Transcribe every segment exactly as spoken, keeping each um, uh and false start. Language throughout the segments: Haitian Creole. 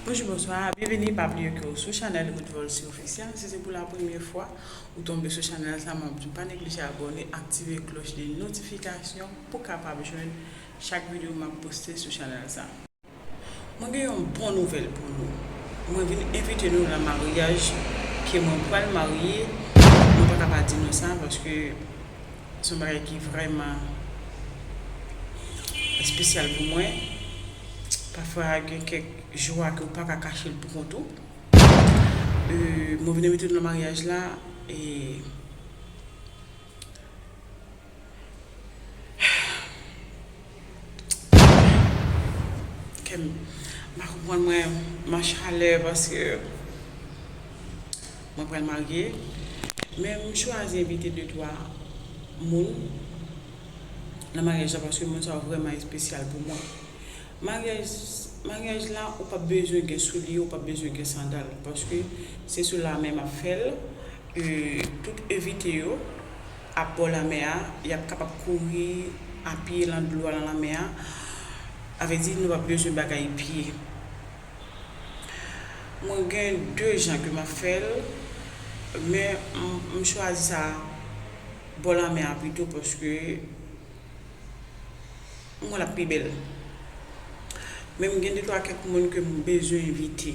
Bonjou, bonswa, byenvini, pa bliye ke w sou chanèl Ruth Volcy Officiel. Si se pou la premyè fwa ou tonbe sou chanèl sa, m ap di w pa neglije abòne, aktive klòch de notifikasyon pou w kapab jwenn chak videyo m ap poste sou chanèl sa. Mwen gen yon bon nouvèl pou nou. Mwen vin envite nou nan maryaj ke mwen pral marye. Mwen pa ka pa di nou sa paske se yon bagay ki vrèman espesyal pou mwen. Pafwa gen kèk jwa ke w pa ka kache l pou kont ou. E, mwen vin envite nou nan maryaj la e Kè m pa konprann mwen, m an chalè paske mwen pral marye. Men m chwazi envite de twa moun nan maryaj la paske moun sa yo vrèman espesyal pou mwen. Maryaj, maryaj la, ou p ap bezwen gen soulye, ou p ap bezwen gen sandal paske se sou lanmè m ap fè l. E, tout envite yo ap bò lanmè a, y ap kapab kouri a pye nan dlo a, nan lanmè a. Sa vle di nou p ap bezwen bagay pye. Mwen gen de jan ke m ap fè l, men m, m chwazi sa bò lanmè a pito paske m wè l ap pi bèl. Men m gen de twa kèk moun ke m bezwen envite.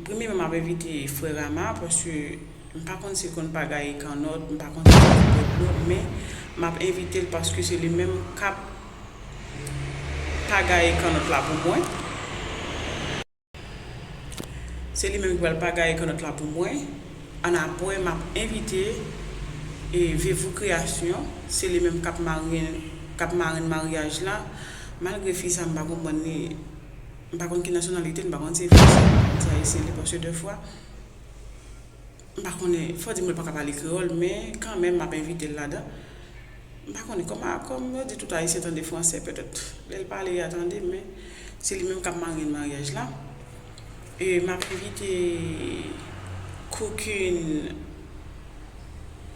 Premyèman, m ap envite frè Rama, paske m pa konn si l konn pagaye kannòt, m pa konn si l konn bwè dlo, men m ap envite l paske se li menm k ap pagaye kannòt la pou mwen. Se li menm ki pral pagaye kannòt la pou mwen. Annapre, m ap envite, e, Vevou Kreyasyon, se li menm k ap marenn, k ap marenn maryaj la. Malgre fi sa, m pa konprann li. M pa konn ki nasyonalite l, m pa konn si e fransè, m pa konn si ayisyen li, paske dèfwa, m pa konnen, fò di m li pa ka pale kreyòl, men kanmenm m ap envite l ladan. M pa konnen, kòm a, kòm yo di tout ayisyen tande fransè, petèt lè l pale, y a tande, men se li menm k ap marenn maryaj la. E m ap envite Cooking,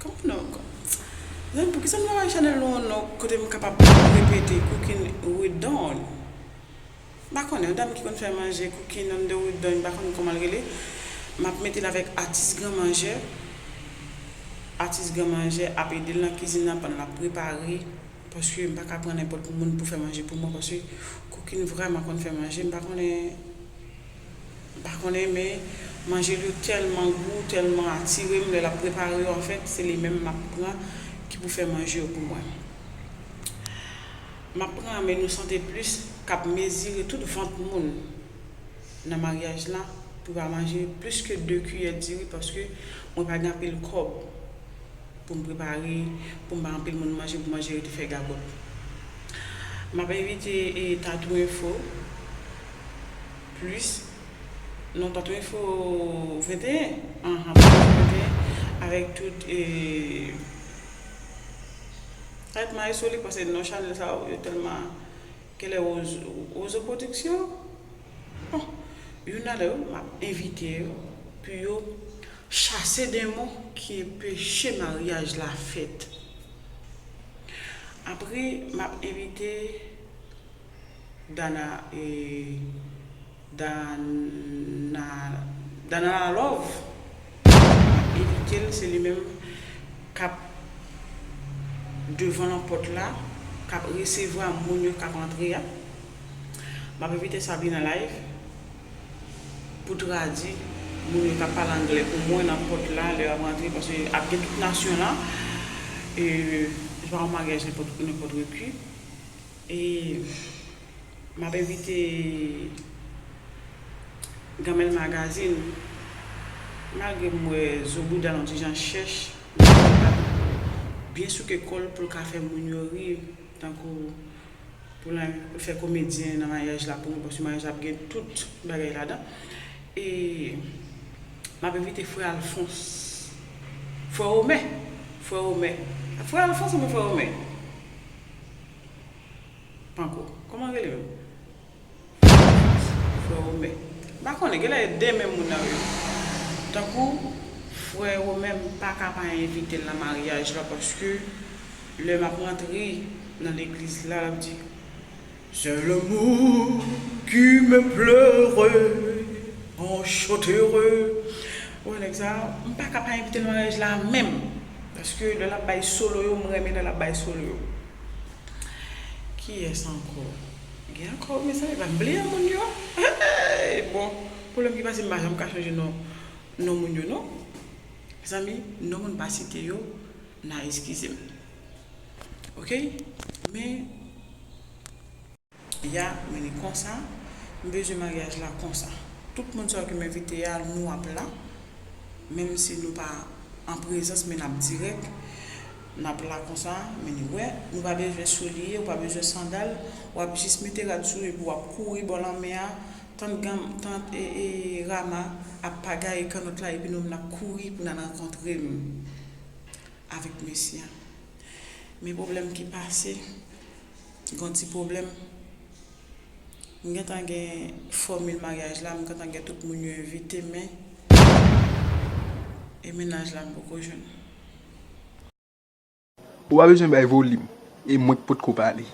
kòman non, kò-, zanmi, poukisa m travay chanèl nou an non, kote m kapab repete Cooking with Dawn? M pa konnen, yon dam ki konn fè manje, cooking on the road, m pa konn kòman l rele. M ap mete l avèk Atis Gran Manjè. Atis Gran Manjè ap ede l nan kizin nan pandan l ap prepare. Paske m pa ka pran nenpòt moun pou fè manje pou mwen, paske Cooking vrèman konn fè manje. M pa konnen, m pa konnen, men manje l yo tèlman gou, tèlman atire m lè l ap prepare yo. Anfèt, se li menm m ap pran ki pou fè manje yo pou mwen. M ap pran Menu Santé Plus k ap mezire tout vant moun nan maryaj la pou pa manje plis ke de kiyè diri, paske mwen pa gen anpil kòb pou m prepare, pou m ba anpil moun manje, pou manje rete fè gagòt. M ap envite, e, Tatou Info Plus, non, Tatou Info venteyen, anhan, Tatou Info venteyen, avèk tout, e, Arèt mayo sou li, paske non chanèl sa yo, yo tèlman, kèlè Ozo, Ozo Production? Bon, youn ladan yo, m ap envite yo pou yo chase demon ki enpeche maryaj la fèt. Apre, m ap envite Dana, e, Dana, Dana Love, m ap envite l, se li menm k ap devan nan pòt la, k ap resevwa moun yo k ap antre a. M ap envite Sabrina Live pou tradui moun yo k ap pale anglè pou mwen nan pòt la, lè y ap rantre, paske ap gen tout nasyon la. E, se pa yon maryaj nenpòt, nenpòt reki. E m ap envite Gamèl Magazine, malgre m wè zo bouda l yon ti jan chèch, men l ap byen souke kò l pou l ka fè moun yo ri, tankou pou l fè komedyen nan maryaj la pou mwen, paske maryaj la ap gen tout bagay ladan. E m ap envite frè Alphonse, frè Omè, frè Omè. Frè Alphonse oubyen frè Omè? Panko. Kòman rele menm? Frè Omè. M pa konnen, genlè e de menm moun nan yo. Tankou frè Omè, m pa ka pa envite l nan maryaj la, paske lè m ap rantre nan legliz la, l ap di, C'est l'amour Tu me pleurer, enchanteur. Bon, nèg sa, m pa ka pa envite l nan maryaj la menm. Paske lè l ap bay solo yo, m renmen lè l ap bay solo yo. Kiyès ankò? Gen ankò, mezanmi, pa m bliye moun yo. Hey, bon, pwoblèm ki pase, m pa janm ka chanje non, non moun yo, non. Mezanmi, non moun pa site yo, n a eskize m. Oke? Men, ya, men li konsa, m bezwen maryaj la konsa. Tout moun sa yo ke m envite a, nou ap la. Menm si nou pa an prezans, men n ap dirèk. N ap la konsa, men li wè. Nou pa bezwen souliye, ou pa bezwen sandal. W ap jis mete rad sou ou epi w ap kouri bò lanmè a. Tant Gam, tant, e, e, Rama ap pagaye kannòt la epi nou menm n ap kouri pou n al rankontre m avèk mesye a. Men pwoblèm ki pase, gon ti pwoblèm. M gentan gen fòmil maryaj la, m gentan gen tout moun yo envite, men e mennaj la m poko jwenn. Ou pa bezwen bay volim, e mwen k potko pale.